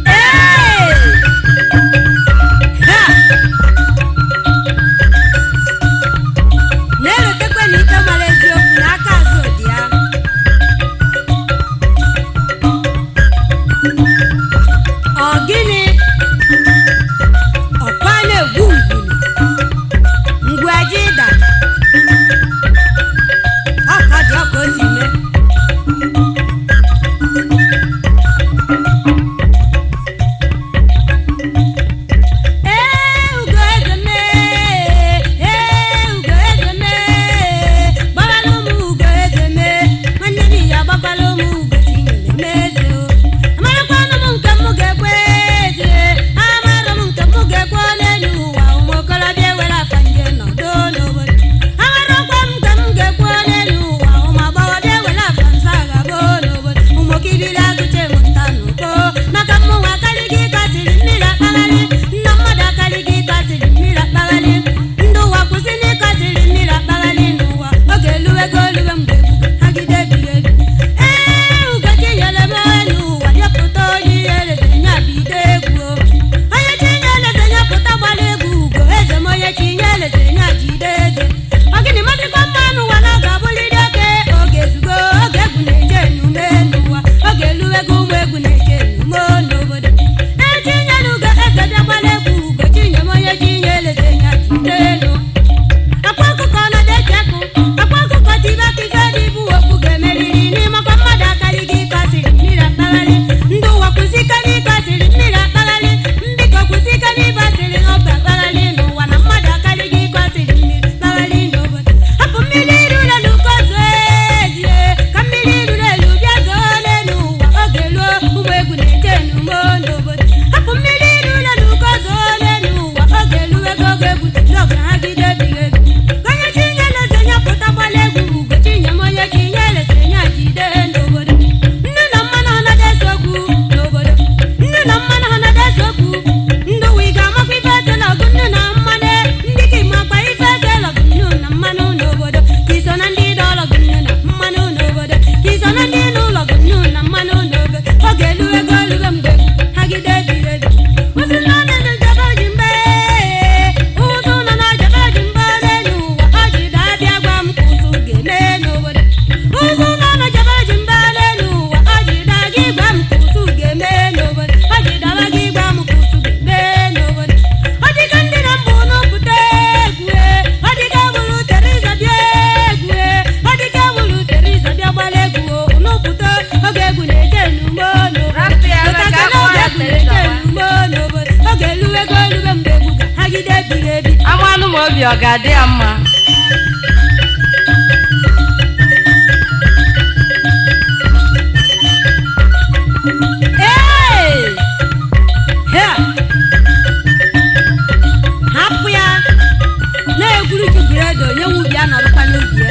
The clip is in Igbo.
Ee! Ha! Na-elotekwe na ikpe mara eziokwu na aka azụ dị ya. Ọ gịnị? Ọkwa na-egwu ngwulu ngwu aja ịda. Ọ ka dị ọka o si mee. Ee, ugo eze mee, ee, ugo eze mee, gbawara ụmụ ugo eze mee, nwanne di ya gbakwara ụmụ ugo tinyere meze o. Amarakwanụ m nke m ga-ekwe eze, amara m nke m ga-ekwe n'elu ụwa, ụmụ okorobịa ewere afa nje nọdụ n'obodo. Amarakwa m nke m ga-ekwe n'elu ụwa, ụmụ agbọghọbịa ewere afa nza agabo n'obodo. Ụmụ okiriri agụcha enwe nta n'ugbo, maka mmụnwa akarịghị ịkasịrị mmiri akpagharị, nna mmadụ akarịghị ịkasịrị mmiri akpagharị, ndị ụwa kwụsị n'ịkasịrị mmiri akpagharị n'ụwa, oge eluwego oluwe mgbe hagide ebighị ebi. Ee, Ugochi nyere m n'ụwa, nyepụta onye ihe eleze nya bido egwu o. Onye chi nye eleze nyepụta gbara egwu ugo eze m, onye chi nye eleze nya jide eze. Ọ gịnị masịkwa mma n'ụwa na ọ ga-abụrịrị oke oge ezugo, oge egwu na-eje enume n'ụwa, oge eluwego ụmụ egwu na-eje enume n'obodo. Etinyela ugo eze bịakwala egwu ugo chinye m, onye chi nye eleze nya jide elu. Akwa ọkụkọ nọ na-eji akụ, akwa ọkụkọ tibe aka ife dị bụ okwu ga-emeriri n'ịmakwa mmadụ akarịghị ịkasịrị mmiri akpagharị. Ndị ụwa kwụsị ike n'ịkasịrị mmiri akpagharị, mbikọ kwụsị ike n'ịbasịrị ọba akpagharị n'ụwa na mmadụ akarịghị ịkasịrị mmiri akpagharị n'obodo. Hapụ mmiri ruru elu ka o zoo ezie, ka mmiri ruru elu bịa zoo n'elu ụwa, oge ruo ụmụ egwu na-eje enume n'obodo. Hapụ mmiri ruru elu ka o zoo n'elu ụwa, oge eluwego oge egwu n'oge ha gide ebighị ebi. Onye chi nye eleze nyapụta gbala egwu ugo chinye m, onye chi nye eleze nya jide n'obodo. Nnu na mmanụ ha na-ese okwu n'obodo. Nnu na mmanụ ha na-ese okwu. Ndị ụwa ị ga-amakwa ife esela ọgụ nnu na mmanụ, ndị ka ịmakwa ife esela ọgụ nnu na mmanụ n'obodo. Ka iso na ndị dọrọ ọgụ nnu na mmanụ n'obodo. Ka iso na ndị n'ụlọ ọgụ nnu na mmanụ n'obodo. Oge eluwego oluwe mgbe ha gide ebighị ebi. Ụzụ nọ n'elu jebe ji mbe, ụzụ nọ na jebe ji mbe n'elu ụwa, ọ ji dabịa gwa m ka ụzụ ga-eme n'obodo. Ụzụ nọ na jebe ji mbe n'elu ụwa, ọ ji daa gị gwa m ka ụzụ ga-eme n'obodo. Ọ ji dawa gị gwa m ka ụzụ ga-eme n'obodo. Ọ dịka ndị na mbụ n'ụpụta egwu, ọ dịka bụrụ Teresa bịa egwu, ọ dịka bụrụ Teresa bịa gbara egwu n'ụpụta oge egwu na-eje n'ume n'obodo. Rapụ ya ebe ka Lọta akpọ oge ya egwu Teresa na-eje gwa. n'ume n'obodo. Oge eluwego oluwe mgbe egwu ga-agide ebighị ebi. Amanụ ma obi ọ ga-adị ya mma. Ee! Hea! Hapụ ya na-egwuru ji gwuredo onye nwe ubi a nọrụkwa n'ubi ya.